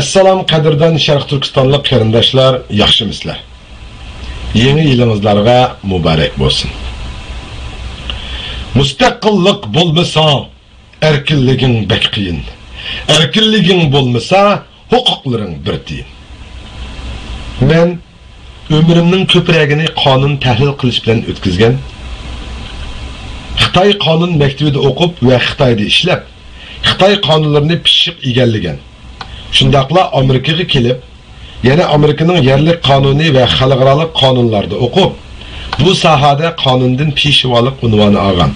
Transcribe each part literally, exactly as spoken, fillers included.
ئەسسالام، قەدىردان شەرقىي تۈركىستانلىق قېرىنداشلار، ياخشىمۇسىلەر؟ يېڭى يىلىڭىزلارغا مۇبارەك بولسۇن. مۇستەقىللىق بولمىسا، ئەركىنلىكىڭ بەك قىيىن. ئەركىنلىكىڭ بولمىسا، ھوقۇقلىرىڭ بىر تىيىن. مەن ئۆمرۈمنىڭ كۆپرەكىنى قانۇن تەھلىل قىلىش بىلەن ئۆتكۈزگەن. خىتاي قانۇن مەكتىۋىدە ئوقۇپ ۋە خىتايدا ئىشلەپ، خىتاي قانۇنلىرىنى پىششىق ئىگىلىگەن. شۇنداقلا ئامېرىكىغا كېلىپ، يەنە ئامېرىكىنىڭ يەرلىك قانۇنى ۋە خەلقئارالىق قانۇنلاردا ئوقۇپ، بۇ ساھەدە قانۇندىن پېشۋالىق ئۇنۋانى ئالغان.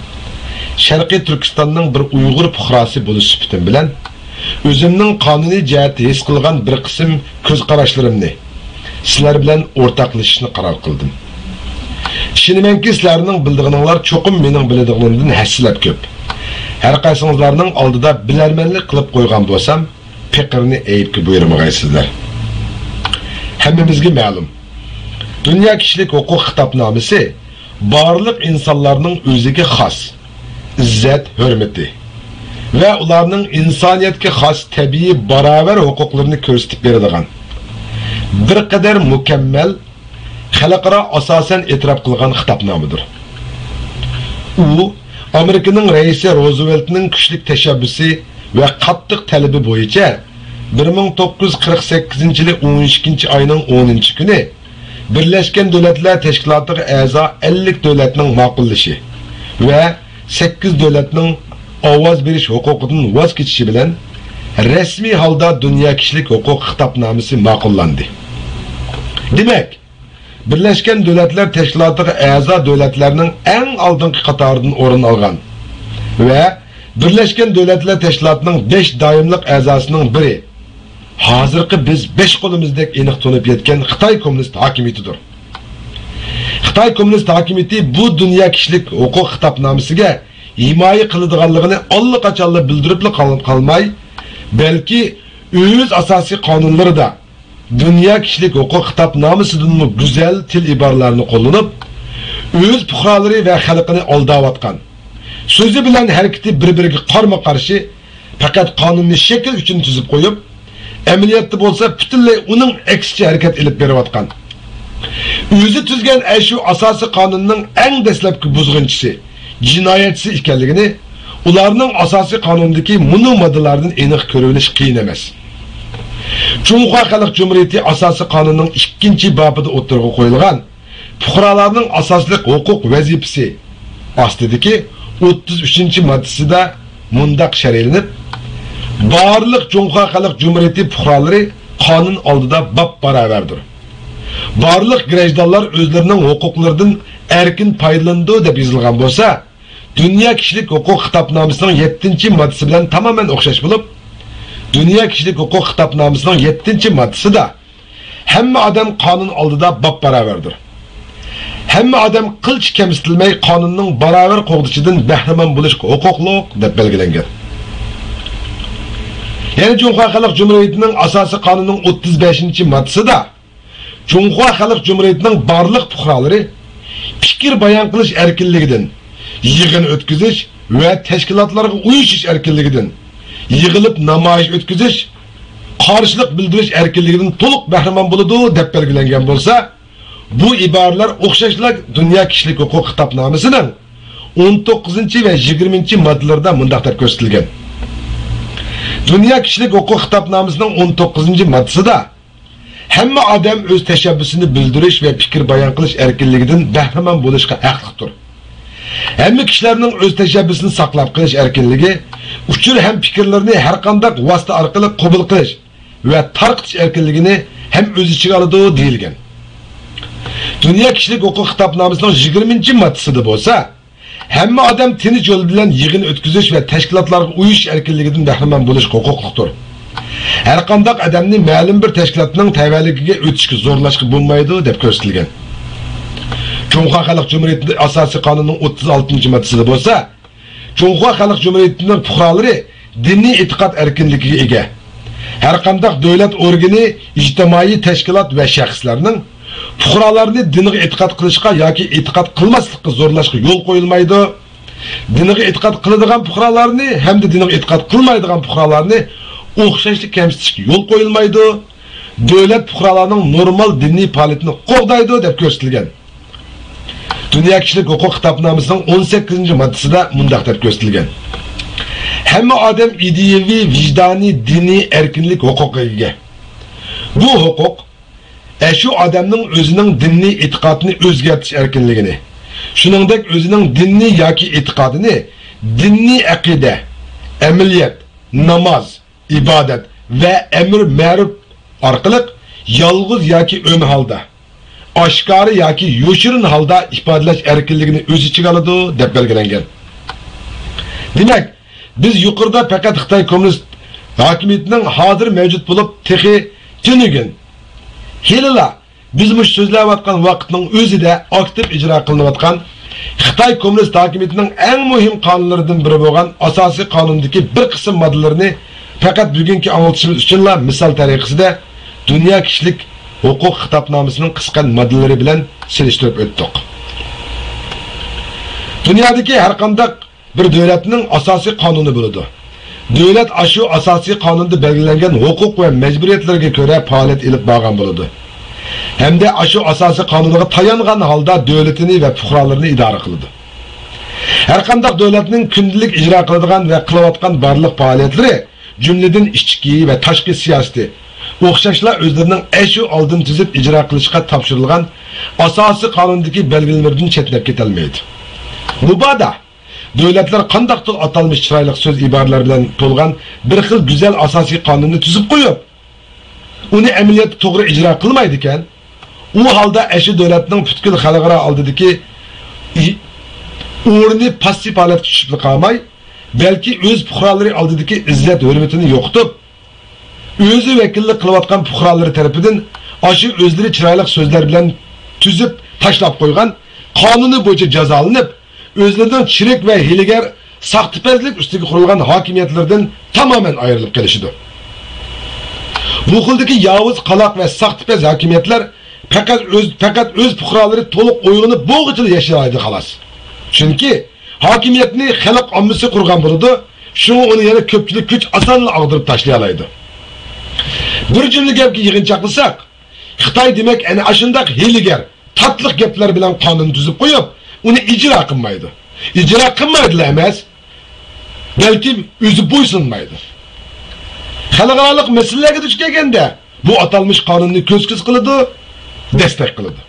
شەرقىي تۈركىستاننىڭ بىر ئۇيغۇر پۇقراسى بولۇش سۈپىتىم بىلەن، ئۆزۈمنىڭ قانۇنىي جەھەتتە ھېس قىلغان بىر قىسىم كۆز قاراشلىرىمنى سىلەر بىلەن ئورتاقلىشىشنى قارار قىلدىم. ئىشىنىمەنكى، سىلەرنىڭ بىلىدىغىنىڭلار چوقۇم مېنىڭ بىلىدىغىنىمدىن ھەسسىلەپ كۆپ. ھەرقايسىڭىزلارنىڭ ئالدىدا بىلەرمەنلىك قىلىپ قويغان بولسام، پېقىرنى ئەيىبكە بۇيرۇمىغايسىزلەر. ھەممىمىزگە مەلۇم، دۇنيا كىشىلىك ھوقۇق خىتابنامىسى بارلىق ئىنسانلارنىڭ ئۆزىگە خاس ئىززەت-ھۆرمىتى ۋە ئۇلارنىڭ ئىنسانىيەتكە خاس تەبىئىي باراۋەر ھوقۇقلىرىنى كۆرسىتىپ بېرىدىغان بىر قەدەر مۇكەممەل خەلقئارا ئاساسەن ئېتىراپ قىلغان خىتابنامىدۇر. ئۇ ئامېرىكىنىڭ رەئىسى روزۋېلتنىڭ كۈچلۈك تەشەببۇسى ۋە قاتتىق تەلىپى بويىچە بىر مىڭ توققۇز يۈز قىرىق سەككىزىنچى يىلى ئون ئىككىنچى ئاينىڭ ئونىنچى كۈنى بىرلەشكەن دۆلەتلەر تەشكىلاتىغا ئەزا ئەللىك دۆلەتنىڭ ماقۇللىشى ۋە سەككىز دۆلەتنىڭ ئاۋاز بېرىش ھوقۇقىدىن ۋاز كېچىشى بىلەن رەسمىي ھالدا دۇنيا كىشىلىك ھوقۇق خىتابنامىسى ماقۇللاندى. دېمەك، بىرلەشكەن دۆلەتلەر تەشكىلاتىغا ئەزا دۆلەتلەرنىڭ ئەڭ ئالدىنقى قاتارىدىن ئورۇن ئالغان ۋە بىرلەشكەن دۆلەتلەر تەشكىلاتىنىڭ بەش دائىملىق ئەزاسىنىڭ بىرى، ھازىرقى بىز بەش قولىمىزدەك ئېنىق تونۇپ يەتكەن خىتاي كوممۇنىست ھاكىمىيىتىدۇر. خىتاي كوممۇنىست ھاكىمىيىتى بۇ دۇنيا كىشىلىك ھوقۇق خىتابنامىسىگە ھىمايە قىلىدىغانلىقىنى ئاللىقاچانلا بىلدۈرۈپلا قال-، قالماي، بەلكى ئۆز ئاساسىي قانۇنلىرىدا دۇنيا كىشىلىك ھوقۇق خىتابنامىسىدىنمۇ گۈزەل تىل ئىبارىلەرنى قوللىنىپ، ئۆز پۇقرالىرى ۋە خەلقىنى ئالداۋاتقان، سۆزى بىلەن ھەرىكىتى بىر-بىرىگە قارمۇ-قارشى، پەقەت قانۇننى شەكىل ئۈچۈن تۈزۈپ قويۇپ، ئەمەلىيەتتە بولسا پۈتۈنلەي ئۇنىڭ ئەكسىچە ھەرىكەت ئېلىپ بېرىۋاتقان، ئۆزى تۈزگەن ئەشۇ ئاساسىي قانۇننىڭ ئەڭ دەسلەپكى بۇزغۇنچىسى، جىنايەتچىسى ئىكەنلىكىنى ئۇلارنىڭ ئاساسىي قانۇنىدىكى مۇنۇ ماددىلاردىن ئېنىق كۆرۈۋېلىش قىيىن ئەمەس. جۇڭخۇا خەلق جۇمھۇرىيىتى ئاساسىي قانۇنىنىڭ ئىككىنچى بابىدا ئوتتۇرىغا قويۇلغان پۇقرالارنىڭ ئاساسلىق ھوقۇق ۋەزىپىسى ئاستىدىكى ئوتتۇز ئۈچىنچى ماددىسىدا مۇنداق شەرھلىنىپ، بارلىق جۇڭخۇا خەلق جۇمھۇرىيىتى پۇقرالىرى قانۇن ئالدىدا باپباراۋەردۇر. بارلىق گىرەجدانلار ئۆزلىرىنىڭ ھوقۇقلىرىدىن ئەركىن پايدىلىنىدۇ دەپ يېزىلغان بولسا، دۇنيا كىشىلىك ھوقۇق خىتابنامىسىنىڭ يەتتىنچى ماددىسى بىلەن تامامەن ئوخشاش بولۇپ، دۇنيا كىشىلىك ھوقۇق خىتابنامىسىنىڭ يەتتىنچى ماددىسىدا ھەممە ئادەم قانۇن ئالدىدا باپباراۋەردۇر. ھەممە ئادەم قىلچە كەمسىتىلمەي قانۇننىڭ باراۋەر قوغدىشىدىن بەھرىمەن بولۇشقا ھوقۇقلۇق دەپ بەلگىلەنگەن. يەنە جۇڭخۇا خەلق جۇمھۇرىيىتىنىڭ ئاساسىي قانۇنىنىڭ ئوتتۇز بەشىنچى ماددىسىدا جۇڭخۇا خەلق جۇمھۇرىيىتىنىڭ بارلىق پۇقرالىرى پىكىر بايان قىلىش ئەركىنلىكىدىن، يىغىن ئۆتكۈزۈش ۋە تەشكىلاتلارغا ئۇيۇشۇش ئەركىنلىكىدىن، يىغىلىپ نامايىش ئۆتكۈزۈش، قارشىلىق بىلدۈرۈش ئەركىنلىكىدىن تولۇق بەھرىمەن بولىدۇ، دەپ بەلگىلەنگەن بولسا، بۇ ئىبارىلەر ئوخشاشلا دۇنيا كىشىلىك ھوقۇق خىتابنامىسىنىڭ ئون توققۇزىنچى ۋە يىگىرمىنچى ماددىلىرىدا مۇنداق دەپ كۆرسىتىلگەن: دۇنيا كىشىلىك ھوقۇق خىتابنامىسىنىڭ ئون توققۇزىنچى ماددىسىدا، ھەممە ئادەم ئۆز تەشەببۇسىنى بىلدۈرۈش ۋە پىكىر بايان قىلىش ئەركىنلىكىدىن بەھرىمەن بولۇشقا ھەقلىقتۇر. ھەممە كىشىلەرنىڭ ئۆز تەشەببۇسىنى ساقلاپ قېلىش ئەركىنلىكى، ئۇچۇر ھەم پىكىرلىرىنى ھەرقانداق ۋاسىتە ئارقىلىق قوبۇل قىلىش ۋە تارقىتىش ئەركىنلىكىنى ھەم ئۆز ئىچىگە ئالىدۇ، دېيىلگەن. دۇنيا كىشىلىك ھوقۇق خىتابنامىسىنىڭ يىگىرمىنچى ماددىسىدا بولسا، ھەممە ئادەم تىنچ يول بىلەن يىغىن ئۆتكۈزۈش ۋە تەشكىلاتلارغا ئۇيۇشۇش ئەركىنلىكىدىن بەھرىمەن بولۇشقا ھوقۇقلۇقتۇر. ھەرقانداق ئادەمنى مەلۇم بىر تەشكىلاتنىڭ تەۋەلىكىگە ئۆتۈشكە زورلاشقا بولمايدۇ، دەپ كۆرسىتىلگەن. جۇڭخۇا خەلق جۇمھۇرىيىتى ئاساسىي قانۇنىنىڭ ئوتتۇز ئالتىنچى ماددىسىدا بولسا، جۇڭخۇا خەلق جۇمھۇرىيىتىنىڭ پۇقرالىرى دىنىي ئېتىقاد ئەركىنلىكىگە ئىگە. ھەرقانداق دۆلەت ئورگىنى، ئىجتىمائىي تەشكىلات ۋە شەخسلەرنىڭ پۇقرالارنى دىنىغا ئېتىقاد قىلىشقا ياكى ئېتىقاد قىلماسلىققا زورلاشقا يول قويۇلمايدۇ. دىنىغا ئېتىقاد قىلىدىغان پۇقرالارنى ھەمدە دىنىغا ئېتىقاد قىلمايدىغان پۇقرالارنى ئوخشاشلا كەمسىتىشكە يول قويۇلمايدۇ، دۆلەت پۇقرالارنىڭ نورمال دىنىي پائالىيىتىنى قوغدايدۇ، دەپ كۆرسىتىلگەن. دۇنيا كىشىلىك ھوقۇق خىتابنامىسىنىڭ ئون سەككىزىنچى ماددىسىدا مۇنداق دەپ كۆرسىتىلگەن: ھەممە ئادەم ئىدىيەۋى، ۋىجدانىي، دىنىي ئەركىنلىك ھوقۇقىغا ئىگە. بۇ ھوقۇق ئەشۇ ئادەمنىڭ ئۆزىنىڭ دىنىي ئېتىقادىنى ئۆزگەرتىش ئەركىنلىكىنى، شۇنىڭدەك ئۆزىنىڭ دىنىي ياكى ئېتىقادىنى دىنىي ئەقىدە، ئەمەلىيەت، ناماز، ئىبادەت ۋە ئەمر مەرۇپ ئارقىلىق يالغۇز ياكى ئۆمە ھالدا، ئاشكارا ياكى يوشۇرۇن ھالدا ئىپادىلەش ئەركىنلىكىنى ئۆز ئىچىگە ئالىدۇ، دەپ بەلگىلەنگەن. دېمەك، بىز يۇقىرىدا پەقەت خىتاي كوممۇنىست ھاكىمىيىتىنىڭ ھازىر مەۋجۇت بولۇپ، تېخى تۈنۈگۈن، ھېلىلا بىز مۇشۇ سۆزلەۋاتقان ۋاقىتنىڭ ئۆزىدە ئاكتىپ ئىجرا قىلىنىۋاتقان خىتاي كوممۇنىست ھاكىمىيىتىنىڭ ئەڭ مۇھىم قانۇنلىرىدىن بىرى بولغان ئاساسىي قانۇندىكى بىر قىسىم ماددىلىرىنى پەقەت بۈگۈنكى ئاڭلىتىشىمىز ئۈچۈنلا مىسال تەرىقىسىدە دۇنيا كىشىلىك ھوقۇق خىتابنامىسىنىڭ قىسقا ماددىلىرى بىلەن سېلىشتۇرۇپ ئۆتتۇق. دۇنيادىكى ھەرقانداق بىر دۆلەتنىڭ ئاساسىي قانۇنى بولىدۇ. دۆلەت ئاشۇ ئاساسىي قانۇندا بەلگىلەنگەن ھوقۇق ۋە مەجبۇرىيەتلەرگە كۆرە پائالىيەت ئېلىپ بارغان بولىدۇ. ھەمدە ئاشۇ ئاساسىي قانۇنغا تايانغان ھالدا دۆلىتىنى ۋە پۇقرالىرىنى ئىدارە قىلىدۇ. ھەرقانداق دۆلەتنىڭ كۈندىلىك ئىجرا قىلىدىغان ۋە قىلىۋاتقان بارلىق پائالىيەتلىرى، جۈملىدىن ئىچكى ۋە تاشقى سىياسىتى، ئوخشاشلا ئۆزلىرىنىڭ ئەشۇ ئالدىن تۈزۈپ ئىجرا قىلىشقا تاپشۇرۇلغان ئاساسىي قانۇندىكى بەلگىلىمىلىرىدىن چەتنەپ كېتەلمەيدۇ. مۇبادا دۆلەتلەر قانداقتۇر ئاتالمىش چىرايلىق سۆز ئىبارىلەر بىلەن تولغان بىر خىل گۈزەل ئاساسىي قانۇننى تۈزۈپ قويۇپ، ئۇنى ئەمەلىيەتتە توغرا ئىجرا قىلمايدىكەن، ئۇ ھالدا ئەشۇ دۆلەتنىڭ پۈتكۈل خەلقئارا ئالدىدىكى ئورنى پاسسىپ ھالەتكە چۈشۈپلا قالماي، بەلكى ئۆز پۇقرالىرى ئالدىدىكى ئىززەت ھۆرمىتىنى يوقىتىپ، ئۆزى ۋەكىللىك قىلىۋاتقان پۇقرالىرى تەرىپىدىن ئاشۇ ئۆزلىرى چىرايلىق سۆزلەر بىلەن تۈزۈپ تاشلاپ قويغان قانۇنى بويىچە جازالىنىپ، ئۆزلىرىنىڭ چىرىك ۋە ھىيلىگەر، ساختىپەزلىك ئۈستىگە قۇرۇلغان ھاكىمىيەتلىرىدىن تامامەن ئايرىلىپ قېلىشىدۇ. بۇ خىلدىكى ياۋۇز، قالاق ۋە ساختىپەز ھاكىمىيەتلەر پەقەت ئۆز، پەقەت ئۆز پۇقرالىرى تولۇق ئويغىنىپ بولغۇچىلا ياشايدۇ، خالاس. چۈنكى ھاكىمىيەتنى خەلق ئاممىسى قۇرغان بولىدۇ، شۇڭا ئۇنى يەنە كۆپچىلىك كۈچ ئاسانلا ئاغدۇرۇپ تاشلىيالايدۇ. بىر جۈملە گەپكە يىغىنچاقلىساق، خىتاي دېمەك ئەنە ئاشۇنداق ھىيلىگەر، تاتلىق گەپلەر بىلەن قانۇن تۈزۈپ قويۇپ، ئۇنى ئىجرا قىلمايدۇ. ئىجرا قىلمايدىلا ئەمەس، بەلكىم ئۆزى بويسۇنمايدۇ. خەلقئارالىق مەسىلىلەرگە دۇچ كەلگەندە، بۇ ئاتالمىش قانۇننى كۆز-كۆز قىلىدۇ، دەستەك قىلىدۇ.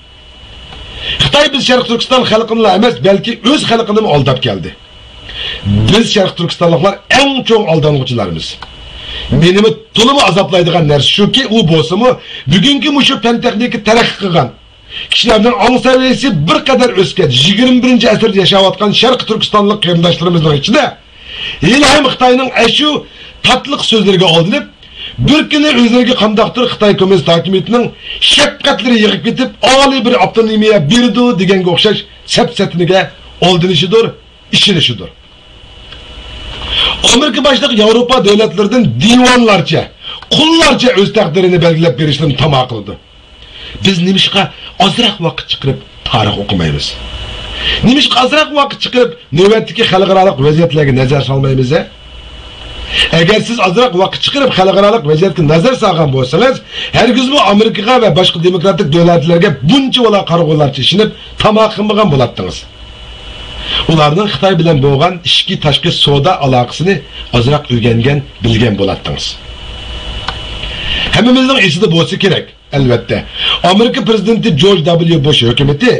خىتاي بىز شەرقىي تۈركىستان خەلقىنىلا ئەمەس، بەلكى ئۆز خەلقىنىمۇ ئالداپ كەلدى. بىز شەرقىي تۈركىستانلىقلار ئەڭ چوڭ ئالدانغۇچىلارمىز. مېنىمۇ تولىمۇ ئازابلايدىغان نەرسە شۇكى، ئۇ بولسىمۇ بۈگۈنكى مۇشۇ پەن-تېخنىكا تەرەققىي قىلغان، كىشىلەرنىڭ ئاڭ سەۋىيەسى بىر قەدەر ئۆسكەن، يىگىرمە بىرىنچى ئەسىردە ياشاۋاتقان شەرقىي تۈركىستانلىق قېرىنداشلىرىمىزنىڭ ئىچىدە ھېلىھەم خىتاينىڭ ئەشۇ تاتلىق سۆزلىرىگە ئالدىنىپ، بىر كۈنى ئۆزلىرىگە قانداقتۇر خىتاي كوممۇنىست ھاكىمىيىتىنىڭ شەپقەتلىرى يېغىپ كېتىپ، ئالىي بىر ئاپتونومىيە بېرىدۇ دېگەنگە ئوخشاش سەپسەتىنىگە ئالدىنىشىدۇر، ئىشىنىشىدۇر. ئامېرىكا باشلىق ياۋروپا دۆلەتلىرىدىن دىۋانلارچە، قۇللارچە ئۆز تەقدىرىنى بەلگىلەپ بېرىشتىن تاما قىلىدۇ. بىز نېمىشقا ئازراق ۋاقىت چىقىرىپ تارىخ ئوقۇمايمىز؟ نېمىشقا ئازراق ۋاقىت چىقىرىپ نۆۋەتتىكى خەلقئارالىق ۋەزىيەتلەرگە نەزەر سالمايمىز؟ ئەگەر سىز ئازراق ۋاقىت چىقىرىپ خەلقئارالىق ۋەزىيەتكە نەزەر سالغان بولسىڭىز، ھەرگىزمۇ ئامېرىكىغا ۋە باشقا دېموكراتىك دۆلەتلەرگە بۇنچىۋالا قارىغۇلارچە ئىشىنىپ تاما قىلمىغان بولاتتىڭىز. ئۇلارنىڭ خىتاي بىلەن بولغان ئىچكى تاشقى سودا ئالاقىسىنى ئازراق ئۆگەنگەن، بىلگەن بولاتتىڭىز. ھەممىمىزنىڭ ئېسىدە بولسا كېرەك، ئەلۋەتتە، ئامېرىكا پىرېزىدېنتى جورج دابليۇ بۇش ھۆكۈمىتى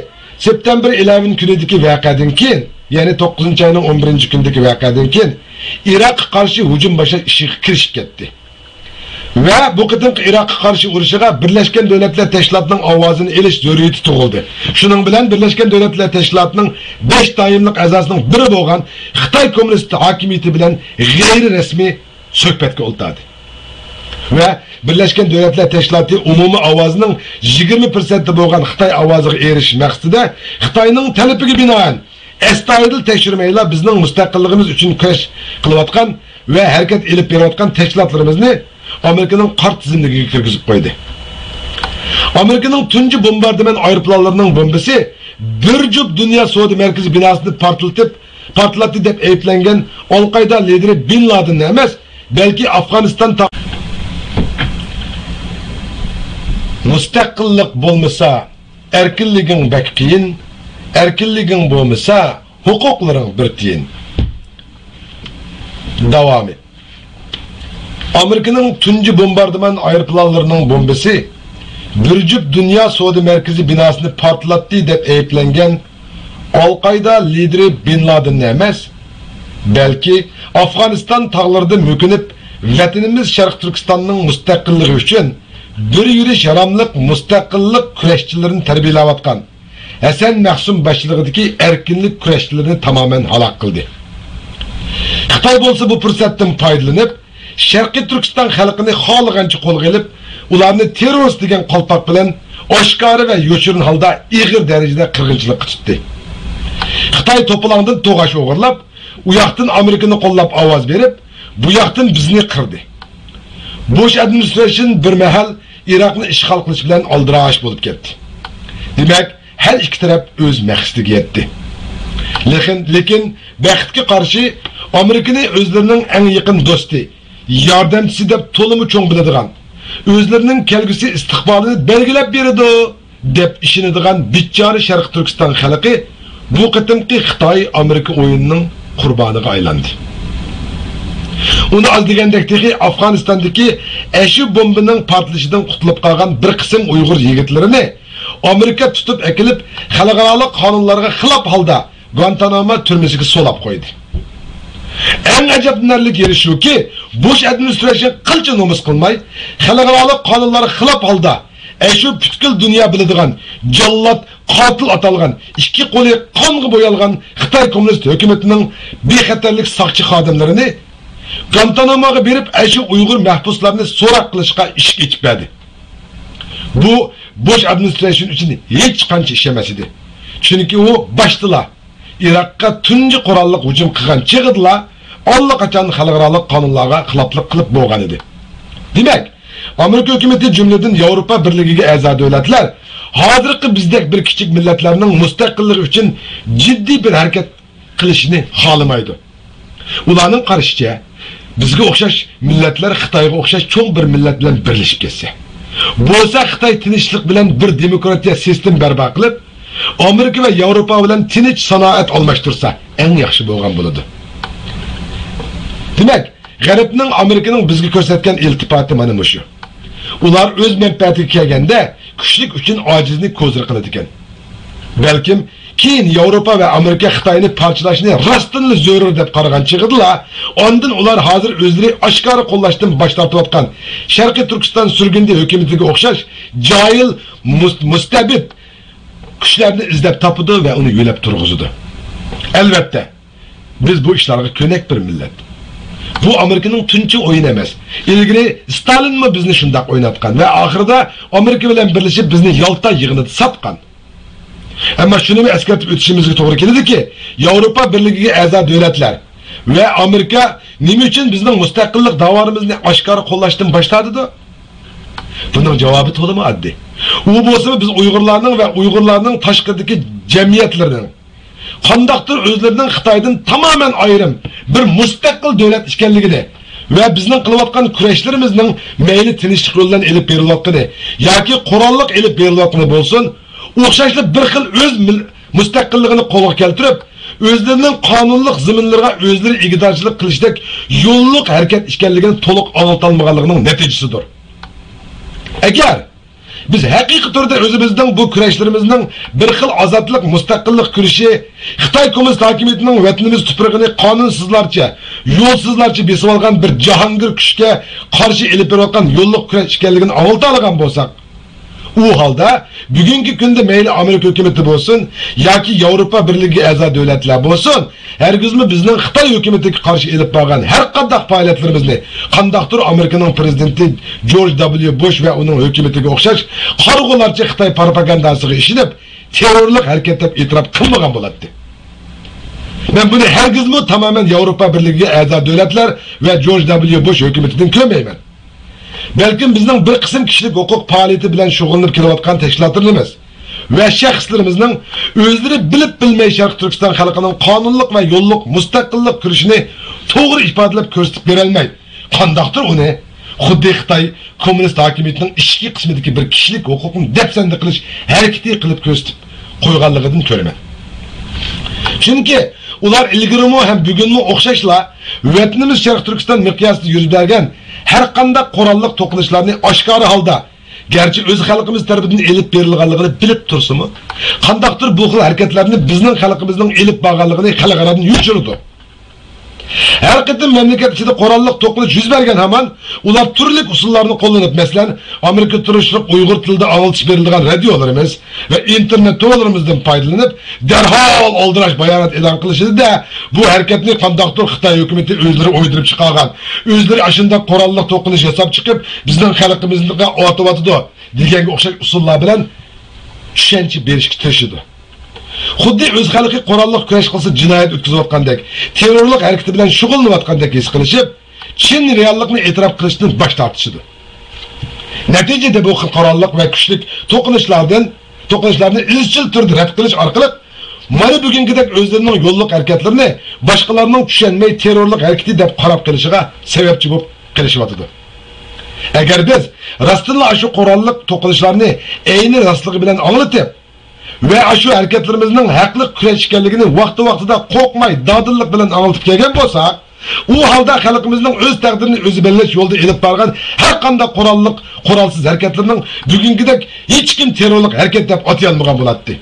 سېپتەمبىر ئېلېۋېن كۈنىدىكى ۋەقەدىن كېيىن، يەنى توققۇزىنچى ئاينىڭ ئون بىرىنچى كۈنىدىكى ۋەقەدىن كېيىن ئىراققا قارشى ھۇجۇم باشلاش ئىشىغا كىرىشىپ كەتتى. ۋە بۇ قېتىمقى ئىراققا قارشى ئۇرۇشىغا بىرلەشكەن دۆلەتلەر تەشكىلاتىنىڭ ئاۋازىنى ئېلىش زۆرۈرىيىتى تۇغۇلدى. شۇنىڭ بىلەن بىرلەشكەن دۆلەتلەر تەشكىلاتىنىڭ بەش دائىملىق ئەزاسىنىڭ بىرى بولغان خىتاي كوممۇنىست ھاكىمىيىتى بىلەن غەيرىي رەسمىي سۆھبەتكە ئولتۇردى. ۋە بىرلەشكەن دۆلەتلەر تەشكىلاتى ئومۇمىي ئاۋازىنىڭ يىگىرمە پىرسەنتتە بولغان خىتاي ئاۋازىغا ئېرىشىش مەقسىتىدە خىتاينىڭ تەلىپىگە بىنائەن، ئەستايىدىل تەكشۈرمەيلا بىزنىڭ مۇستەقىللىقىمىز ئۈچۈن كۈرەش قىلىۋاتقان ۋە ھەرىكەت ئېلىپ بېرىۋاتقان تەشكىلاتلىرىمىزنى ئامېرىكىنىڭ قارا تىزىملىكىگە كىرگۈزۈپ قويدى. ئامېرىكىنىڭ تۇنجى بومباردىمان ئايروپىلانلىرىنىڭ بومبىسى بىر جۈپ دۇنيا سودا مەركىزى بىناسىنى پارتلىتىپ، پارتلاتتى دەپ ئەيىبلەنگەن ئالقايدا لىدىرى بىن لادىننى ئەمەس، بەلكى ئافغانىستان تا-، مۇستەقىللىق بولمىسا، ئەركىنلىكىڭ بەك قىيىن، ئەركىنلىكىڭ بولمىسا، ھوقۇقلىرىڭ بىر تىيىن. داۋامى. ئامېرىكىنىڭ تۇنجى بومباردىمان ئايروپىلانلىرىنىڭ بومبىسى بىر جۈپ دۇنيا سودا مەركىزى بىناسىنى پارتلاتتى دەپ ئەيىبلەنگەن ئال-قائىدا لىدىرى بىن لادىننى ئەمەس، بەلكى ئافغانىستان تاغلىرىدا مۆكۈنۈپ، ۋەتىنىمىز شەرقىي تۈركىستاننىڭ مۇستەقىللىقى ئۈچۈن بىر يۈرۈش ھاراملىق مۇستەقىللىق كۈرەشچىلىرىنى تەربىيەلەۋاتقان ھەسەن مەخسۇم باشچىلىقىدىكى ئەركىنلىك كۈرەشچىلىرىنى تامامەن ھالاك قىلدى. خىتاي بولسا بۇ پۇرسەتتىن پايدىلىنىپ، شەرقىي تۈركىستان خەلقىنى خالىغانچە قولغا ئېلىپ، ئۇلارنى تېررورىست دېگەن قالپاق بىلەن ئاشكارا ۋە يوشۇرۇن ھالدا ئېغىر دەرىجىدە قىرغىنچىلىققا تۇتتى. خىتاي توپىلاڭدىن توغاچ ئوغرىلاپ، ئۇ ياقتىن ئامېرىكىنى قوللاپ ئاۋاز بېرىپ، بۇ ياقتىن بىزنى قىردى. بۇش ئادمىنىستراتسىيىسى بىر مەھەل ئىراقنى ئىشغال قىلىش بىلەن ئالدىراش بولۇپ كەتتى. دېمەك، ھەر ئىككى تەرەپ ئۆز مەقسىتىگە يەتتى. لېكىن، لېكىن بەختكە قارشى، ئامېرىكىنى ئۆزلىرىنىڭ ئەڭ يېقىن دوستى، ياردەمچىسى دەپ تولىمۇ چوڭ بىلىدىغان، ئۆزلىرىنىڭ كەلگۈسى ئىستىقبالىنى بەلگىلەپ بېرىدۇ دەپ ئىشىنىدىغان بىچارە شەرقىي تۈركىستان خەلقى بۇ قېتىمقى خىتاي-ئامېرىكا ئويۇنىنىڭ قۇربانىغا ئايلاندى. ئۇنى ئاز دېگەندەك تېخى ئافغانىستاندىكى ئەشۇ بومبىنىڭ پارتلىشىدىن قۇتۇلۇپ قالغان بىر قىسىم ئۇيغۇر يىگىتلىرىنى ئامېرىكا تۇتۇپ ئەكېلىپ، خەلقئارالىق قانۇنلارغا خىلاپ ھالدا گۇانتانامو تۈرمىسىگە سولاپ قويدى. ئەڭ ئەجەبلىنەرلىك يېرى شۇكى، بۇش ئادمىنىستراتسىيىسى قىلچە نومۇس قىلماي، خەلقئارالىق قانۇنلارغا خىلاپ ھالدا ئەشۇ پۈتكۈل دۇنيا بىلىدىغان جاللات، قاتىل ئاتالغان، ئىككى قولى قانغا بويالغان خىتاي كوممۇنىست ھۆكۈمىتىنىڭ بىخەتەرلىك ساقچى خادىملىرىنى گۇانتاناموغا بېرىپ، ئەشۇ ئۇيغۇر مەھبۇسلارنى سوراق قىلىشقا ئىشىك ئېچىپ بەردى. بۇ بۇش ئادمىنىستراتسىيىسى ئۈچۈن ھېچقانچە ئىش ئەمەس ئىدى. چۈنكى ئۇ باشتىلا ئىراققا تۇنجى قوراللىق ھۇجۇم قىلغان چېغىدىلا ئاللىقاچان خەلقئارالىق قانۇنلارغا خىلاپلىق قىلىپ بولغان ئىدى. دېمەك، ئامېرىكا ھۆكۈمىتى، جۈملىدىن ياۋروپا بىرلىكىگە ئەزا دۆلەتلەر ھازىرقى بىزدەك بىر كىچىك مىللەتلەرنىڭ مۇستەقىللىقى ئۈچۈن جىددىي بىر ھەرىكەت قىلىشىنى خالىمايدۇ. ئۇلارنىڭ قارىشىچە، بىزگە ئوخشاش مىللەتلەر خىتايغا ئوخشاش چوڭ بىر مىللەت بىلەن بىرلىشىپ كەتسە، بولسا خىتاي تىنچلىق بىلەن بىر دېموكراتىيە سىستېما بەرپا قىلىپ، ئامېرىكا ۋە ياۋروپا بىلەن تىنچ سانائەت ئالماشتۇرسا، ئەڭ ياخشى بولغان بولىدۇ. دېمەك، غەربنىڭ ئامېرىكىنىڭ بىزگە كۆرسەتكەن ئىلتىپاتى مانا مۇشۇ. ئۇلار ئۆز مەنپەئەتىگە كەلگەندە، كۈچلۈك ئۈچۈن ئاجىزنى كوزىر قىلىدىكەن. بەلكىم كېيىن ياۋروپا ۋە ئامېرىكا خىتاينى پارچىلاشنى راستتىنلا زۆرۈر دەپ قارىغان چېغىدىلا، ئاندىن ئۇلار ھازىر ئۆزلىرى ئاشكارا قوللاشتىن باش تارتىۋاتقان شەرقىي تۈركىستان سۈرگۈندە ھۆكۈمىتىگە ئوخشاش جاھىل، مۇس-، مۇستەبىت كۈچلەرنى ئىزدەپ تاپىدۇ ۋە ئۇنى يۆلەپ تۇرغۇزىدۇ. ئەلۋەتتە، بىز بۇ ئىشلارغا كۆنەك بىر مىللەت. بۇ ئامېرىكىنىڭ تۇنجى ئويۇنى ئەمەس. ئىلگىرى ستالىنمۇ بىزنى شۇنداق ئويناتقان ۋە ئاخىرىدا ئامېرىكا بىلەن بىرلىشىپ بىزنى يالتا يىغىنىدا ساتقان. ئەمما شۇنىمۇ ئەسكەرتىپ ئۆتۈشىمىزگە توغرا كېلىدۇكى، ياۋروپا بىرلىكىگە ئەزا دۆلەتلەر ۋە ئامېرىكا نېمە ئۈچۈن بىزنىڭ مۇستەقىللىق داۋالىرىمىزنى ئاشكارا قوللاشتىن باش تارتىدۇ؟ بۇنىڭ جاۋابى تولىمۇ ئاددىي. ئۇ بولسىمۇ بىز ئۇيغۇرلارنىڭ ۋە ئۇيغۇرلارنىڭ تاشقىرىدىكى جەمئىيەتلىرىنىڭ قانداقتۇر ئۆزلىرىنىڭ خىتايدىن تامامەن ئايرىم بىر مۇستەقىل دۆلەت ئىكەنلىكىنى ۋە بىزنىڭ قىلىۋاتقان كۈرەشلىرىمىزنىڭ مەيلى تىنچلىق يولى بىلەن ئېلىپ بېرىلىۋاتقىنى ياكى قوراللىق ئېلىپ بېرىلىۋاتقىنى بولسۇن، ئوخشاشلا بىر خىل ئۆز مىل-، مۇستەقىللىقىنى قولغا كەلتۈرۈپ، ئۆزلىرىنىڭ قانۇنلۇق زېمىنلىرىغا ئۆزلىرى ئىگىدارچىلىق قىلىشتەك يوللۇق ھەرىكەت ئىكەنلىكىنى تولۇق ئاڭلىتالمىغانلىقىنىڭ نەتىجىسىدۇر. ئەگەر بىز ھەقىقىي تۈردە ئۆزىمىزنىڭ بۇ كۈرەشلىرىمىزنىڭ بىر خىل ئازادلىق، مۇستەقىللىق كۈرىشى، خىتاي كوممۇنىست ھاكىمىيىتىنىڭ ۋەتىنىمىز تۇپرىقىنى قانۇنسىزلارچە، يولسىزلارچە بېسىۋالغان بىر جاھانگىر كۈچكە قارشى ئېلىپ بېرىۋاتقان يوللۇق كۈرەش ئىكەنلىكىنى ئاڭلىتالىغان بولساق، ئۇ ھالدا بۈگۈنكى كۈندە مەيلى ئامېرىكا ھۆكۈمىتى بولسۇن ياكى ياۋروپا بىرلىكىگە ئەزا دۆلەتلەر بولسۇن، ھەرگىزمۇ بىزنىڭ خىتاي ھۆكۈمىتىگە قارشى ئېلىپ بارغان ھەر قانداق پائالىيەتلىرىمىزنى قانداقتۇر ئامېرىكىنىڭ پىرېزىدېنتى جورج دابليۇ بۇش ۋە ئۇنىڭ ھۆكۈمىتىگە ئوخشاش قارىغۇلارچە خىتاي پروپاگانداسىغا ئىشىنىپ، تېررورلۇق ھەرىكەت دەپ ئېتىراپ قىلمىغان بولاتتى. مەن بۇنى ھەرگىزمۇ تامامەن ياۋروپا بىرلىكىگە ئەزا دۆلەتلەر ۋە جورج دابليۇ بۇش ھۆكۈمىتىدىن كۆرمەيمەن. بەلكىم بىزنىڭ بىر قىسىم كىشىلىك ھوقۇق پائالىيىتى بىلەن شۇغۇللىنىپ كېلىۋاتقان تەشكىلاتلىرىمىز ۋە شەخسلىرىمىزنىڭ ئۆزلىرى بىلىپ بىلمەي شەرقىي تۈركىستان خەلقىنىڭ قانۇنلۇق ۋە يوللۇق مۇستەقىللىق كۈرىشىنى توغرا ئىپادىلەپ كۆرسىتىپ بېرەلمەي، قانداقتۇر ئۇنى خۇددى خىتاي كوممۇنىست ھاكىمىيىتىنىڭ ئىچكى قىسمىدىكى بىر كىشىلىك ھوقۇقنى دەپسەندە قىلىش ھەرىكىتى قىلىپ كۆرسىتىپ قويغانلىقىدىن كۆرىمەن. چۈنكى ئۇلار ئىلگىرىمۇ ھەم بۈگۈنمۇ ئوخشاشلا ۋەتىنىمىز شەرقىي تۈركىستان مىقياسىدا يۈز بەرگەن ھەر قانداق قوراللىق توقۇنۇشلارنى ئاشكارا ھالدا، گەرچە ئۆز خەلقىمىز تەرىپىدىن ئېلىپ بېرىلغانلىقىنى بىلىپ تۇرسىمۇ، قانداقتۇر بۇ خىل ھەرىكەتلەرنى بىزنىڭ خەلقىمىزنىڭ ئېلىپ بارغانلىقىنى خەلقئارادىن يوشۇرىدۇ. ھەر قېتىم مەملىكەت ئىچىدە قوراللىق توقۇنۇش يۈز بەرگەن ھامان، ئۇلار تۈرلۈك ئۇسۇللارنى قوللىنىپ، مەسىلەن، ئامېرىكا تۇرۇشلۇق ئۇيغۇر تىلىدا ئاڭلىتىش بېرىلىدىغان رادىيولىرىمىز ۋە ئىنتېرنېت تورلىرىمىزدىن پايدىلىنىپ، دەرھال ئالدىراش بايانات ئېلان قىلىشىدۇ-دە، بۇ ھەرىكەتنى قانداقتۇر خىتاي ھۆكۈمىتى ئۆزلىرى ئويدۇرۇپ چىقارغان، ئۆزلىرى ئاشۇنداق قوراللىق توقۇنۇش ياساپ چىقىپ، بىزنىڭ خەلقىمىزنى ئاۋۇتۇۋاتىدۇ دېگەنگە ئوخشاش ئۇسۇللار بىلەن چۈشەنچە بېرىشكە تىرىشىدۇ. خۇددى ئۆز خەلقى قوراللىق كۈرەش قىلسا جىنايەت ئۆتكۈزۈۋاتقاندەك، تېررورلۇق ھەرىكىتى بىلەن شۇغۇللىنىۋاتقاندەك ھېس قىلىشىپ، چىن رېئاللىقنى ئېتىراپ قىلىشتىن باش تارتىشىدۇ. نەتىجىدە بۇ خىل قوراللىق ۋە كۈچلۈك توقۇنۇشلاردىن، توقۇنۇشلارنى ئىزچىل تۈردە رەت قىلىش ئارقىلىق، مانا بۈگۈنكىدەك ئۆزلىرىنىڭ يوللۇق ھەرىكەتلىرىنى باشقىلارنىڭ چۈشەنمەي تېررورلۇق ھەرىكىتى دەپ قاراپ قېلىشىغا سەۋەبچى بولۇپ قېلىشىۋاتىدۇ. ئەگەر بىز راستتىنلا ئاشۇ قوراللىق توقۇنۇشلارنى ئەينى راستلىقى بىلەن ئاڭلىتىپ، ۋە ئاشۇ ھەرىكەتلىرىمىزنىڭ ھەقلىق كۈرەش ئىكەنلىكىنى ۋاقتى-ۋاقتىدا قورقماي، دادىللىق بىلەن ئاڭلىتىپ كەلگەن بولساق، ئۇ ھالدا خەلقىمىزنىڭ ئۆز تەقدىرىنى ئۆزى بەلگىلەش يولىدا ئېلىپ بارغان ھەر قانداق قوراللىق، قورالسىز ھەرىكەتلىرىنىڭ بۈگۈنكىدەك ھېچكىم تېررورلۇق ھەرىكەت دەپ ئاتىيالمىغان بولاتتى.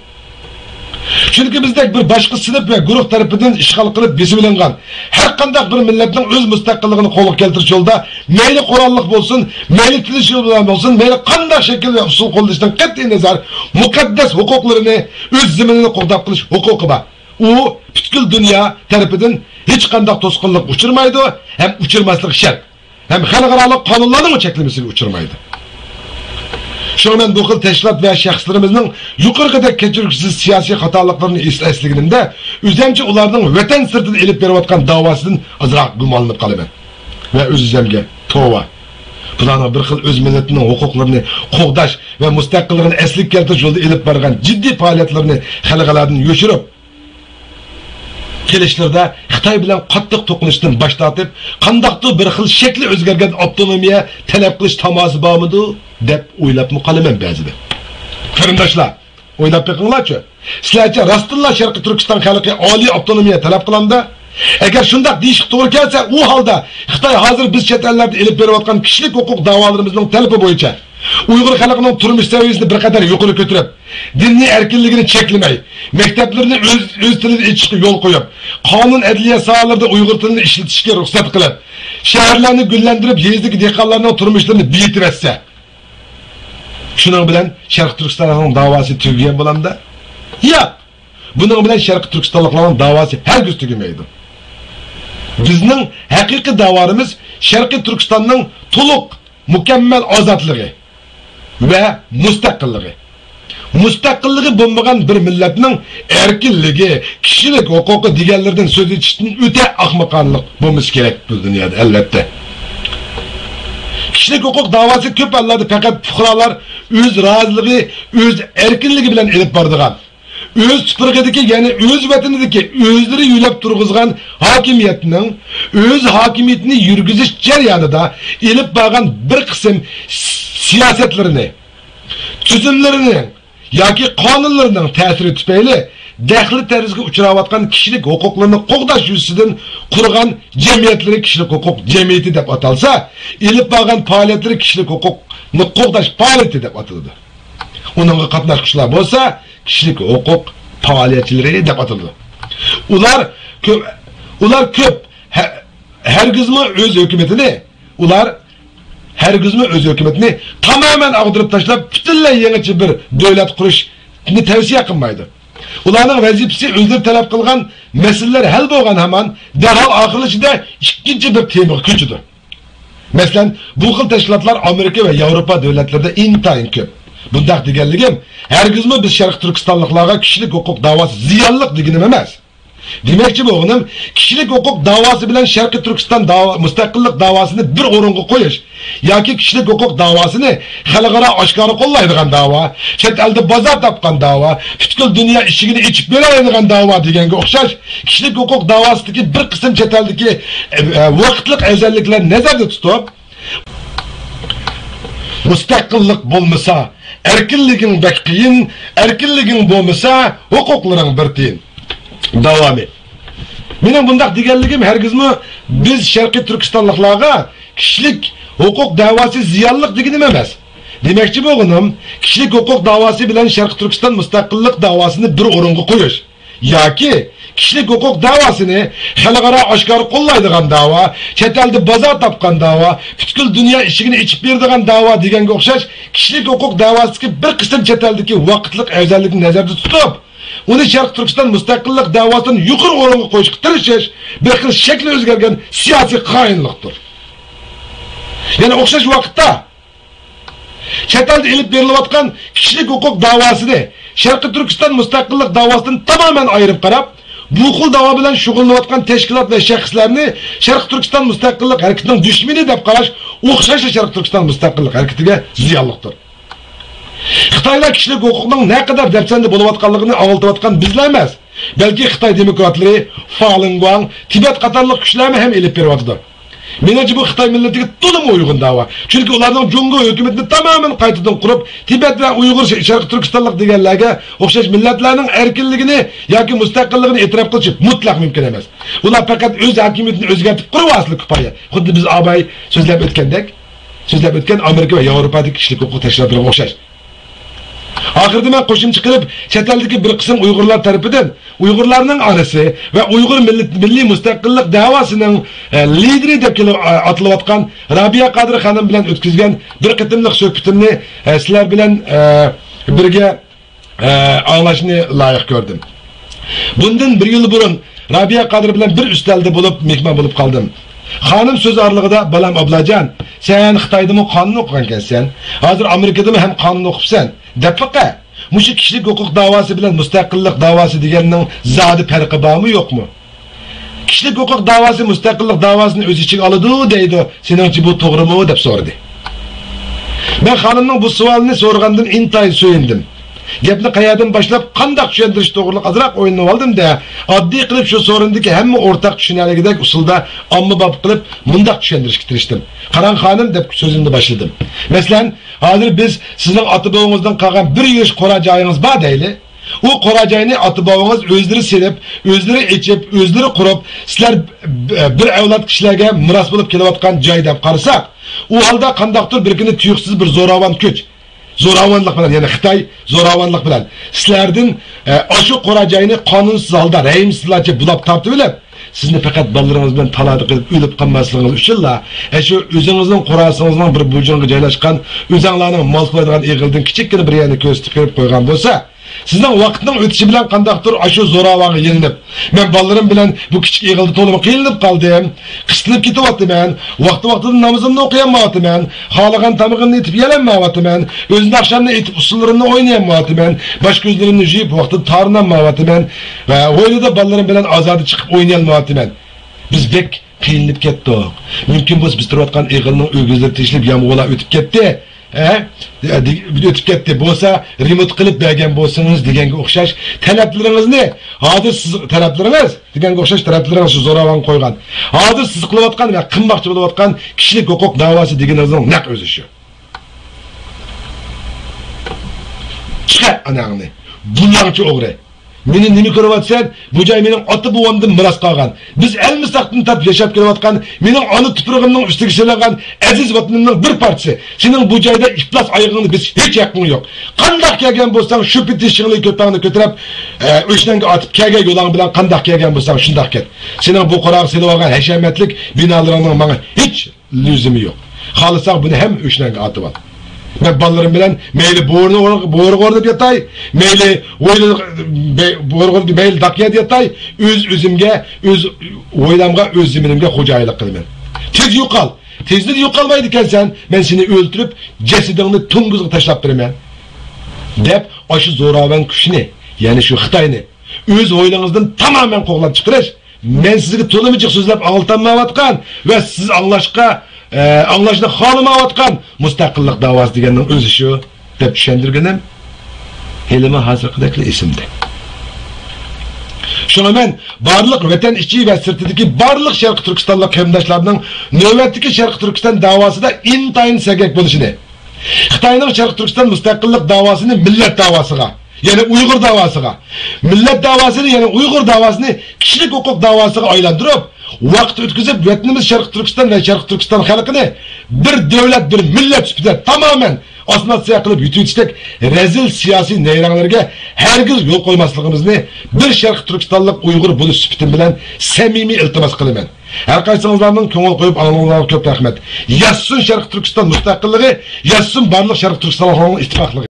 چۈنكى بىزدەك بىر باشقا سىنىپ ۋە گۇرۇھ تەرىپىدىن ئىشغال قىلىپ بېسىۋېلىنغان ھەر قانداق بىر مىللەتنىڭ ئۆز مۇستەقىللىقىنى قولغا كەلتۈرۈش يولىدا مەيلى قوراللىق بولسۇن، مەيلى تىنچ يول بىلەن بولسۇن، مەيلى قانداق شەكىل ۋە ئۇسۇل قوللىنىشتىن قەتئىينەزەر، مۇقەددەس ھوقۇقلىرىنى، ئۆز زېمىنىنى قوغداپ قېلىش ھوقۇقى بار. ئۇ پۈتكۈل دۇنيا تەرىپىدىن ھېچقانداق توسقۇنلۇققا ئۇچرىمايدۇ ھەم ئۇچرىماسلىقى شەرت. ھەم خەلقئارالىق قانۇنلارنىڭمۇ چەكلىمىسىگە ئۇچرىمايدۇ. شۇڭا مەن بۇ خىل تەشكىلات ۋە شەخسلىرىمىزنىڭ يۇقىرىقىدەك كەچۈرگۈسىز سىياسىي خاتالىقلىرىنى ئېس-، ئەسلىگىنىمدە، ئۆزەمچە ئۇلارنىڭ ۋەتەن سىرتىدا ئېلىپ بېرىۋاتقان داۋاسىدىن ئازراق گۇمانلىنىپ قالىمەن. ۋە ئۆز-ئۆزۈمگە، توۋا، بۇلارنىڭ بىر خىل ئۆز مىللىتىنىڭ ھوقۇقلىرىنى قوغداش ۋە مۇستەقىللىقىنى ئەسلىگە كەلتۈرۈش يولىدا ئېلىپ بارغان جىددىي پائالىيەتلىرىنى خەلقئارادىن يوشۇرۇپ، قېلىشلىرىدا خىتاي بىلەن قاتتىق توقۇنۇشتىن باش تارتىپ، قانداقتۇر بىر خىل شەكلى ئۆزگەرگەن ئاپتونومىيە تەلەپ قىلىش تاماسى بارمىدۇ دەپ ئويلاپمۇ قالىمەن بەزىدە. قېرىنداشلار، ئويلاپ بېقىڭلارچۇ، سىلەرچە راستتىنلا شەرقىي تۈركىستان خەلقى ئالىي ئاپتونومىيە تەلەپ قىلامدا؟ ئەگەر شۇنداق دېيىشكە توغرا كەلسە، ئۇ ھالدا خىتاي ھازىر بىز چەت ئەللەردە ئېلىپ بېرىۋاتقان كىشىلىك ھوقۇق داۋالىرىمىزنىڭ تەلىپى بويىچە ئۇيغۇر خەلقىنىڭ تۇرمۇش سەۋىيەسىنى بىر قەدەر يۇقىرى كۆتۈرۈپ، دىنىي ئەركىنلىكىنى چەكلىمەي، مەكتەپلىرىنى ئۆز، ئۆز تىلىدا ئېچىشقا يول قويۇپ، قانۇن، ئەدلىيە ساھەلىرىدە ئۇيغۇر تىلىنى ئىشلىتىشكە رۇخسەت قىلىپ، شەھەرلەرنى گۈللەندۈرۈپ، يېزىدىكى دېھقانلارنىڭ تۇرمۇشلىرىنى بېيىتىۋەتسە، شۇنىڭ بىلەن شەرقىي تۈركىستاننىڭ داۋاسى تۈگىگەن بولامدا؟ ياق! بۇنىڭ بىلەن شەرقىي تۈركىستانلىقلارنىڭ داۋاسى ھەرگىز تۈگىمەيدۇ. بىزنىڭ ھەقىقىي داۋالىرىمىز شەرقىي تۈركىستاننىڭ تولۇق، مۇكەممەل ئازادلىقى ۋە مۇستەقىللىقى. مۇستەقىللىقى بولمىغان بىر مىللەتنىڭ ئەركىنلىكى، كىشىلىك ھوقۇقى دېگەنلىرىدىن سۆز ئېچىشتىن ئۆتە ئەخمىقانىلىق بولمىسا كېرەك بۇ دۇنيادا، ئەلۋەتتە. كىشىلىك ھوقۇق داۋاسى كۆپ ھاللاردا پەقەت پۇقرالار ئۆز رازىلىقى، ئۆز ئەركىنلىكى بىلەن ئېلىپ بارىدىغان، ئۆز تۇپرىقىدىكى، يەنى ئۆز ۋەتىنىدىكى، ئۆزلىرى يۆلەپ تۇرغۇزغان ھاكىمىيەتنىڭ ئۆز ھاكىمىيىتىنى يۈرگۈزۈش جەريانىدا ئېلىپ بارغان بىر قىسىم سىياسەتلىرىنى، تۈزۈملىرىنىڭ ياكى قانۇنلىرىنىڭ تەسىرى تۈپەيلى دەخلى تەرۇزغا ئۇچراۋاتقان كىشىلىك ھوقۇقلىرىنى قوغداش يۈزىسىدىن قۇرغان جەمئىيەتلىرى كىشىلىك ھوقۇق جەمئىيىتى دەپ ئاتالسا، ئېلىپ بارغان پائالىيەتلىرى كىشىلىك ھوقۇقنى قوغداش پائالىيىتى دەپ ئاتىلىدۇ. ئۇنىڭغا قاتناشقۇچىلار بولسا كىشىلىك ھوقۇق پائالىيەتچىلىرى دەپ ئاتىلىدۇ. ئۇلار كۆپ، ئۇلار كۆپ، ھە-، ھەرگىزمۇ ئۆز ھۆكۈمىتىنى، ئۇلار ھەرگىزمۇ ئۆز ھۆكۈمىتىنى تامامەن ئاغدۇرۇپ تاشلاپ، پۈتۈنلەي يېڭىچە بىر دۆلەت قۇرۇشنى تەۋسىيە قىلمايدۇ. ئۇلارنىڭ ۋەزىپىسى ئۆزلىرى تەلەپ قىلغان مەسىلىلەر ھەل بولغان ھامان، دەرھال ئاخىرلىشىشىدا ئىككىنچى بىر تېمىغا كۆچىدۇ. مەسىلەن، بۇ خىل تەشكىلاتلار ئامېرىكا ۋە ياۋروپا دۆلەتلىرىدە ئىنتايىن كۆپ. بۇنداق دېگەنلىكىم، ھەرگىزمۇ بىز شەرقىي تۈركىستانلىقلارغا كىشىلىك ھوقۇق داۋاسى زىيانلىق دېگىنىم ئەمەس. دېمەكچى بولغىنىم، كىشىلىك ھوقۇق داۋاسى بىلەن شەرقىي تۈركىستان داۋا-، مۇستەقىللىق داۋاسىنى بىر ئورۇنغا قويۇش ياكى كىشىلىك ھوقۇق داۋاسىنى خەلقئارا ئاشكارا قوللايدىغان داۋا، چەت ئەلدە بازار تاپقان داۋا، پۈتكۈل دۇنيا ئىشىكىنى ئېچىپ بېرەلەيدىغان داۋا دېگەنگە ئوخشاش، كىشىلىك ھوقۇق داۋاسىدىكى بىر قىسىم چەت ئەلدىكى، ئە، ئە، ۋاقىتلىق ئەۋزەللىكلەرنى نەزەردە تۇتۇپ، مۇستەقىللىق بولمىسا، ئەركىنلىكىڭ بەك قىيىن، ئەركىنلىكىڭ بولمىسا، ھوقۇقلىرىڭ بىر تىيىن. داۋامى. مېنىڭ بۇنداق دېگەنلىكىم ھەرگىزمۇ بىز شەرقىي تۈركىستانلىقلارغا كىشىلىك ھوقۇق دەۋاسى زىيانلىق دېگىنىم ئەمەس. دېمەكچى بولغىنىم، كىشىلىك ھوقۇق داۋاسى بىلەن شەرقىي تۈركىستان مۇستەقىللىق داۋاسىنى بىر ئورۇنغا قويۇش ياكى كىشىلىك ھوقۇق داۋاسىنى خەلقئارا ئاشكارا قوللايدىغان داۋا، چەت ئەلدە بازار تاپقان داۋا، پۈتكۈل دۇنيا ئىشىكىنى ئېچىپ بېرىدىغان داۋا دېگەنگە ئوخشاش، كىشىلىك ھوقۇق داۋاسىدىكى بىر قىسىم چەت ئەلدىكى ۋاقىتلىق ئەۋزەللىكنى نەزەردە تۇتۇپ، ئۇنى شەرقىي تۈركىستان مۇستەقىللىق داۋاسىدىن يۇقىرى ئورۇنغا قويۇشقا تىرىشىش بىر خىل شەكلى ئۆزگەرگەن سىياسىي خائىنلىقتۇر. يەنە ئوخشاش ۋاقىتتا، چەت ئەلدە ئېلىپ بېرىلىۋاتقان كىشىلىك ھوقۇق داۋاسىنى شەرقىي تۈركىستان مۇستەقىللىق داۋاسىدىن تامامەن ئايرىپ قاراپ، بۇ خىل داۋا بىلەن شۇغۇللىنىۋاتقان تەشكىلات ۋە شەخسلەرنى شەرقىي تۈركىستان مۇستەقىللىق ھەرىكىتىنىڭ دۈشمىنى دەپ قاراش ئوخشاشلا شەرقىي تۈركىستان مۇستەقىللىق ھەرىكىتىگە زىيانلىقتۇر. خىتايلار كىشىلىك ھوقۇقنىڭ نەقەدەر دەپسەندە بولۇۋاتقانلىقىنى ئاڭلىتىۋاتقان بىزلا ئەمەس، بەلكى خىتاي دېموكراتلىرى، فالىنگۇاڭ، تىبەت قاتارلىق كۈچلەرمۇ ھەم ئېلىپ بېرىۋاتىدۇ. مېنىڭچە، بۇ خىتاي مىللىتىگە تولىمۇ ئۇيغۇن داۋا. چۈنكى ئۇلارنىڭ جۇڭگو ھۆكۈمىتىنى تامامەن قايتىدىن قۇرۇپ، تىبەت ۋە ئۇيغۇر، ش-، شەرقىي تۈركىستانلىق دېگەنلەرگە ئوخشاش مىللەتلەرنىڭ ئەركىنلىكىنى ياكى مۇستەقىللىقىنى ئېتىراپ قىلىشى مۇتلەق مۇمكىن ئەمەس. ئۇلار پەقەت ئۆز ھاكىمىيىتىنى ئۆزگەرتىپ قۇرۇۋالسىلا كۇپايە. خۇددى بىز ئاباي سۆزلەپ ئۆتكەندەك، سۆزلەپ ئۆتكەن ئامېرىكا ۋە ياۋروپادىكى كىشىلىك ھوقۇق تەشكىلاتلىرىغا ئوخشاش. ئاخىرىدا مەن قوشۇمچە قىلىپ، چەت ئەلدىكى بىر قىسىم ئۇيغۇرلار تەرىپىدىن ئۇيغۇرلارنىڭ ئانىسى ۋە ئۇيغۇر مىللىي، مىللىي مۇستەقىللىق دەۋاسىنىڭ، ئە، لىدېرى دەپ كېلىپ، ئە، ئاتىلىۋاتقان رابىيە قادىر خانىم بىلەن ئۆتكۈزگەن بىر قېتىملىق سۆھبىتىمنى، ئە، سىلەر بىلەن، ئە، بىرگە ئە، ئاڭلاشنى لايىق كۆردۈم. بۇندىن بىر يىل بۇرۇن رابىيە قادىر بىلەن بىر ئۈستەلدە بولۇپ، مېھمان بولۇپ قالدىم. خانىم سۆز ئارىلىقىدا، «بالام ئابلاجان، سەن خىتايدىمۇ قانۇن ئوقۇغانكەنسەن، ھازىر ئامېرىكىدىمۇ ھەم قانۇن ئوقۇپسەن، دەپ بېقە، مۇشۇ كىشىلىك ھوقۇق داۋاسى بىلەن مۇستەقىللىق داۋاسى دېگەننىڭ زادى پەرقى بارمۇ، يوقمۇ؟» «كىشىلىك ھوقۇق داۋاسى مۇستەقىللىق داۋاسىنى ئۆز ئىچىگە ئالىدۇ دەيدۇ، سېنىڭچە بۇ توغرىمۇ؟» دەپ سورىدى. مەن خانىمنىڭ بۇ سوئالىنى سورىغاندىن ئىنتايىن سۆيۈندۈم. گەپنى قەيەردىن باشلاپ، قانداق چۈشەندۈرۈش توغرىلىق ئازراق ئويلىنىۋالدىم-دە، ئاددىي قىلىپ شۇ سورۇندىكى ھەممە ئورتاق چۈشىنەلىگۈدەك ئۇسۇلدا ئاممىباب قىلىپ مۇنداق چۈشەندۈرۈشكە تىرىشتىم. «قاراڭ خانىم» دەپ سۆزۈمنى باشلىدىم. مەسىلەن، ھازىر بىز سىزنىڭ ئاتا-بوۋىڭىزدىن قالغان بىر يۈرۈش قورا جايىڭىز بار دەيلى. ئۇ قورا جاينى ئاتا-بوۋىڭىز ئۆزلىرى سېلىپ، ئۆزلىرى ئېچىپ، ئۆزلىرى قۇرۇپ، سىلەر بىر ئەۋلاد كىشىلەرگە مىراس بولۇپ كېلىۋاتقان جاي دەپ قارىساق، ئۇ ھالدا قانداقتۇر بىر كۈنى تۇيۇقسىز بىر زوراۋان كۈچ، زوراۋانلىق بىلەن، يەنى خىتاي زوراۋانلىق بىلەن سىلەردىن، ئە، ئاشۇ قورا جاينى قانۇنسىز ھالدا رەھىمسىزلارچە بۇلاپ تارتىۋېلىپ، سىزنى پەقەت بالىلىرىڭىز بىلەن تالادا قېلىپ ئۆلۈپ قالماسلىقىڭىز ئۈچۈنلا، ئەشۇ ئۆزىڭىزنىڭ قوراسىڭىزنىڭ بىر بۇرجىغا جايلاشقان، ئۆزەڭلارنىڭ مال سولايدىغان ئېغىلدىن كىچىككىنە بىر يەرنى كۆرسىتىپ بېرىپ قويغان بولسا، سىزنىڭ ۋاقىتنىڭ ئۆتۈشى بىلەن قانداقتۇر ئاشۇ زوراۋانغا يېلىنىپ، مەن بالىلىرىم بىلەن بۇ كىچىك ئېغىلدا تولىمۇ قىينىلىپ قالدىم، قىستىلىپ كېتىۋاتىمەن، ۋاقتى-ۋاقتىدا نامىزىمنى ئوقۇيالمايۋاتىمەن، خالىغان تامىقىمنى ئېتىپ يېيەلمەيۋاتىمەن، ئۆز ناخشامنى ئېيتىپ، ئۇسسۇللىرىمنى ئوينىيالمايۋاتىمەن، باش-كۆزلىرىمنى يۇيۇپ، ۋاقتىدا تارىنالمايۋاتىمەن ۋە ھويلىدا بالىلىرىم بىلەن ئازادە چىقىپ ئوينىيالمايۋاتىمەن. بىز بەك قىينىلىپ كەتتۇق. مۇمكىن بولسا، بىز تۇرۇۋاتقان ئېغىلنىڭ ئۆگزىلىرى تېشىلىپ، يامغۇرلار ئۆتۈپ كەتتى. ھە؟ ئۆتۈپ كەتتى. بولسا، رېمونت قىلىپ بەرگەن بولسىڭىز دېگەنگە ئوخشاش تەلەپلىرىڭىزنى، ھازىر سىز، تەلەپلىرىڭىز دېگەنگە ئوخشاش تەلەپلىرىڭىز شۇ زوراۋان قويغان. ھازىر سىز قىلىۋاتقان ۋە قىلماقچى بولۇۋاتقان كىشىلىك ھوقۇق داۋاسى دېگىنىڭىزنىڭ نەق ئۆزى شۇ. چىقە ئاناڭنى، بۇلاڭچى ئوغرى! مېنى نېمە كۆرۈۋاتىسەن؟ بۇ جاي مېنىڭ ئاتا-بوۋامدىن مىراس قالغان، بىز ئەلمىساقتىن تارتىپ ياشاپ كېلىۋاتقان، مېنىڭ ئانا تۇپرىقىمنىڭ ئۈستىگە سېلىنغان ئەزىز ۋەتىنىمنىڭ بىر پارچىسى. سېنىڭ بۇ جايدا ئىپلاس ئايىغىڭنى بېسىپ ھېچ ھەققىڭ يوق. قانداق كەلگەن بولساڭ، شۇ پېتى شىڭلى كۆپەڭنى كۆتۈرۈپ، ئە، ئۆشنەڭگە ئاتىپ كەلگەن يولۇڭ بىلەن قانداق كەلگەن بولساڭ، شۇنداق كەت. سېنىڭ بۇ قوراغا سېلىۋالغان ھەشەمەتلىك بىنالىرىڭنىڭ ماڭا ھېچ لۆزۈمى يوق. خالىساڭ بۇنى ھەم ئۆشنەڭگە ئاتىۋال. مەن بالىلىرىم بىلەن مەيلى بورىنى ئور-، بورىغا ئورنىتىپ ياتاي، مەيلى ھويلا-، بە-، بورىغا ئورنىتىپ، مەيلى داق يەردە ياتاي، ئۆز-ئۆزۈمگە، ئۆز ھويلامغا، ئۆز زېمىنىمگە خوجايىنلىق قىلىمەن. تېز يوقال. تېزدىن يوقالمايدىكەنسەن، مەن سېنى ئۆلتۈرۈپ، جەسىتىڭنى توڭگۇزغا تاشلاپ بېرىمەن. دەپ، ئاشۇ زوراۋان كۈچنى، يەنى شۇ خىتاينى، ئۆز ھويلىڭىزدىن تامامەن قوغلاپ چىقىرىش، مەن سىزگە تولىمۇ جىق سۆزلەپ ئاڭلىتالمايۋاتقان ۋە سىز ئاڭلاشقا، ئە، ئاڭلاشنى خالىمايۋاتقان مۇستەقىللىق داۋاسى دېگەننىڭ ئۆزى شۇ، دەپ چۈشەندۈرگىنىم ھېلىمۇ ھازىرقىدەكلا ئېسىمدە. شۇڭا مەن بارلىق ۋەتەن ئىچى ۋە سىرتىدىكى بارلىق شەرقىي تۈركىستانلىق قېرىنداشلارنىڭ نۆۋەتتىكى شەرقىي تۈركىستان داۋاسىدا ئىنتايىن سەگەك بولۇشىنى، خىتاينىڭ شەرقىي تۈركىستان مۇستەقىللىق داۋاسىنى مىللەت داۋاسىغا، يەنى ئۇيغۇر داۋاسىغا، مىللەت داۋاسىنى، يەنى ئۇيغۇر داۋاسىنى كىشىلىك ھوقۇق داۋاسىغا ئايلاندۇرۇپ، ۋاقىت ئۆتكۈزۈپ، ۋەتىنىمىز شەرقىي تۈركىستان ۋە شەرقىي تۈركىستان خەلقىنى بىر دۆلەت، بىر مىللەت سۈپىتىدە تامامەن ئاسسىمىلياتسىيە قىلىپ يۇتۇۋېتىشتەك رەزىل سىياسىي نەيرەڭلەرگە ھەرگىز يول قويماسلىقىمىزنى بىر شەرقىي تۈركىستانلىق ئۇيغۇر بولۇش سۈپىتىم بىلەن سەمىمىي ئىلتىماس قىلىمەن. ھەر قايسىڭىزلارنىڭ كۆڭۈل قويۇپ ئاڭلىغىنىڭلارغا كۆپ رەھمەت. ياشىسۇن شەرقىي تۈركىستان مۇستەقىللىقى، ياشىسۇن بارلىق شەرقىي تۈركىستانلىقلارنىڭ ئىتتىپاقلىقى.